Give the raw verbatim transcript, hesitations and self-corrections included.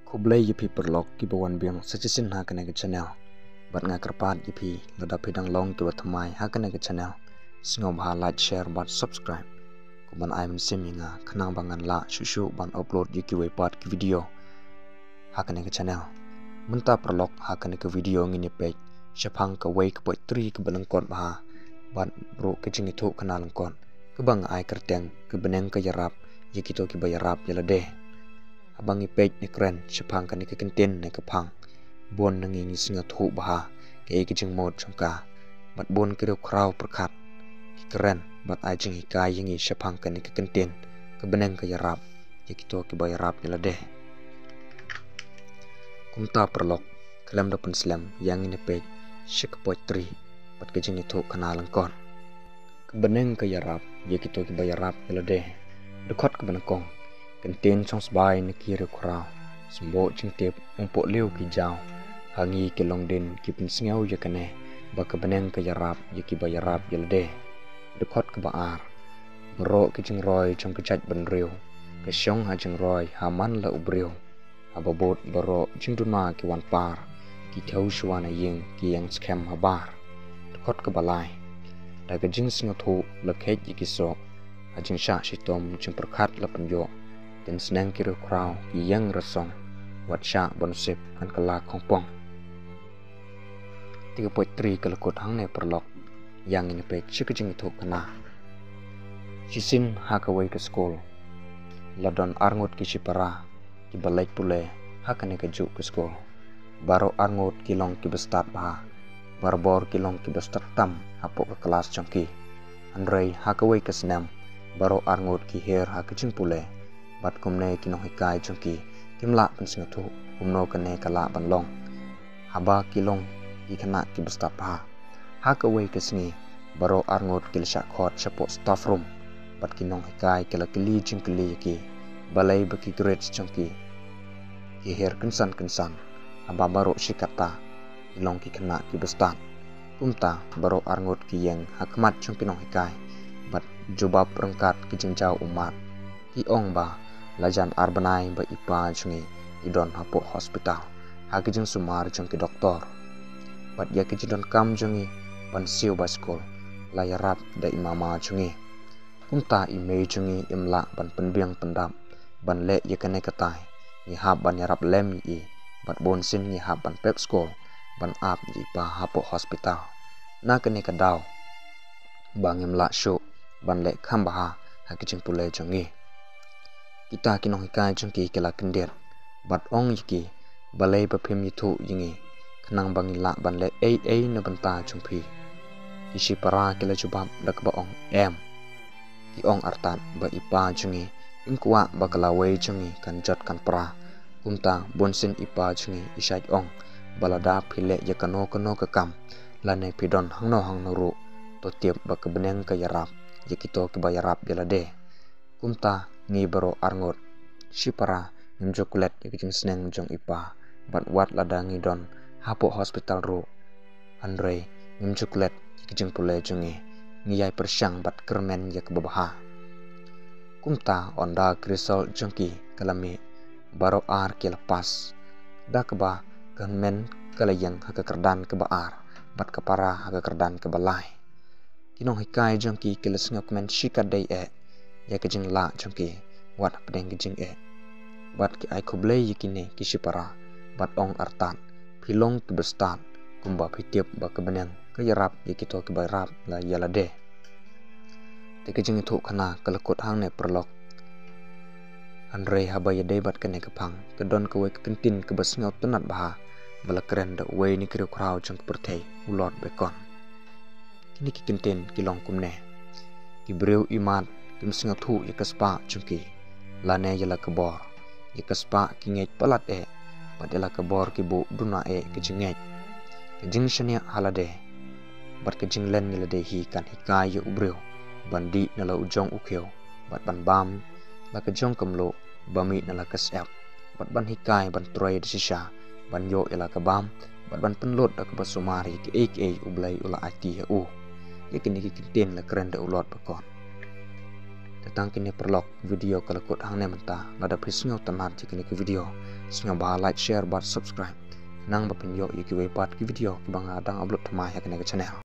Khublei ïa phi paralok kiba wan biang sa shisien ha kane ka channel. Bad nga kyrpad ïa phi lada phi dang long kiba thymmai ha kane ka channel, sngewbha like, share bad subscribe. Kumban ai mynsiem ïa nga khnang ba ngan lah shuh shuh ban upload ïa kiwei pat ki video ha kane ka channel. Mynta paralok ha kane ka video ngin ïa peit shaphang kawei ka poetry kaba lyngkot bha bad ruh ka jingïathuhkhana lyngkot kaba nga ai kyrteng Ka Bneng Ka Ïarap ïa Kito Kiba Ïarap Ïa Lade. Haba ngi peit ne kren shaphang kane ka kyntien ne ka phang, bun na ngi ngi sngewthuh bha kaei ka jingmut jong ka. Bad bun ki riewkhraw pyrkhat ki kren bad ai jinghikai ïa ngi shaphang kane ka kyntien Ka Bneng Ka Ïarap ïa Kito Kiba Ïarap Ïa Lade. Kumta paralok, khlem da pynslem, ïa ngin ïa peit sha ka poetry bad ka jingïathuhkhana lyngkot. Ka bneng ka ïarap ïa kito kiba ïarap ïa lade. Dkhot kaba nyngkong. Kyntien shongsbai na ki riewkhraw. Symboh jingtip, ym pohliew ki jaw. Ha ngi ki longdien ki pynsngew ïa kane, ba ka bneng ka ïarap ïa kiba ïarap ïa lade. Dkhot kaba ar. Baroh ki jingroi jong ka jaitbynriew ka shong ha jingroi ha man la u briew. Haba bud baroh jingduna ki wan par, ki thew shuwa na ïing, ki ïeng skhem habar. Dkhot kaba lai. Da ka jingsngewthuh la kheit ïa ki soh, ha jingshah shitom jingpyrkhat la pynïoh. Ktien sneng ki riewkhraw ki ïeng rasong, wat shah ban sep kan kylla khongpong. Te ka poetry ka la kut hangne paralok. Ïa ngin ïa peit sha ka jingïathuhkhana. Shisien ha kawei ka skul la don arngut ki shipara kiba leit pule ha kane kajuh ka skul. Baroh arngut ki long kiba stad bha. Barabor ki long kiba stad tam hapoh ka klas jong ki. Hynrei ha kawei ka snem, baroh arngut ki her ha ka jingpule. Bad kumne ki nonghikai jong ki kim lah pynsngewthuh kumno kane ka lah ban long, haba ki long ki khynnah kiba stad bha. Ha kawei ka sngi, baroh arngut ki la shah khot shapoh staff room. Bad ki nonghikai ki la kylli jingkylli ïa ki, balei ba ki grades jong ki ki her kynsan kynsan, haba baroh shi katta ki long ki khynnah kiba stad. Kumta baroh arngut ki ïeng ha khmat jong ki nonghikai bad jubab ryngkat ki jingjaw ummat. Ki ong ba la jan ar bnai ba i pa jong ngi i don hapoh hospital ha ki jingsumar jong ki doktor. Bad ïa ki jingdonkam jong ngi ban siew baiskul la ïarap da i mama jong ngi. Kumta i mei jong ngi im lah ban pynbiang pyndap ban leh ïa kane katai. Ngi hap ban ïarap lem ïa i, bad bunsien ngi hap ban pep skul ban ap ïa i pa hapoh hospital. Na kane ka daw ba ngim lah shuh ban leh kham bha ha ki jingpule jong ngi. Kita ki nonghikai jong ki ki la kyndit bad ong ïa ki, balei ba phim ïathuh ïa ngi khnang ba ngin lah ban leh ei ei na bynta jong phi? Ki shipara ki la jubab da kaba ong, em. Ki ong artat ba i pa jong ngi im kwah ba ka lawei jong ngi kan jot kan pra. Kumta bunsien i pa jong ngi i shait ong ba lada phi leh ïa kano kano ka kam lane phi don hangno hangno ruh, to tip ba ka bneng ka ïarap ïa kito kiba ïarap ïa lade. Kumta ngi baroh arngut shipara ngim ju klet ïa ka jingsneng jong i pa, bad wat lada ngi don hapoh hospital ruh, hynrei ngim ju klet ïa ka jingpule jong ngi. Ngi ïai pyrshang bad kyrmen ïa kaba bha. Kumta ynda ka result jong ki ka la mih, baroh ar ki la pass. Da kaba ka hynmen ka la ïeng ha ka kyrdan kaba ar, bad ka para ha ka kyrdan kaba lai. Ki nonghikai jong ki ki la sngewkmen shikatdei eh ïa ka jinglah jong ki wat hapdeng ka jingeh. Bad ki ai khublei ïa kine ki shipara bad ong artat, phi long kiba stad kumba phi tip ba ka bneng ka ïarap ïa kito kiba ïarap la ïa lade. Te ka jingïathuhkhana ka la kut hangne paralok. Hynrei haba ïadei bad kane ka phang, ka don kawei ka kyntien kaba sngewtynnad bha ba la kren da uwei na ki riewkhraw jong ka pyrthei, u Lord Bacon. Kine ki kyntien ki long kumne. Ki briew imat kim sngewthuh ïa ka spah jong ki lane ïa la ka bor. Ïa ka spah ki ngeit palat eh, bad ïa la ka bor ki buh duna eh ka jingngeit. Ka jingshaniah ha lade bad ka jinglen ïa lade hi kan hikai ïa u briew ban dih na la u jong u khiew, bad ban bam la ka jong ka mluh ba mih na la ka syep, bad ban hikai ban trei da shisha ban ïoh ïa la ka bam, bad ban pynlut da kaba sumar ïa kiei kiei U Blei u la aiti ïa u. Ïa kine ki kyntien la kren da u Lord Bacon. Te tang kine paralok, video ka la kut hangne mynta. Lada phi sngewtynnad ïa kine ki video, Sngewbha like, share bad subscribe nang ba pynïoh ïa kiwei pat ki video kiba nga dang upload thymmai ha kane ka channel.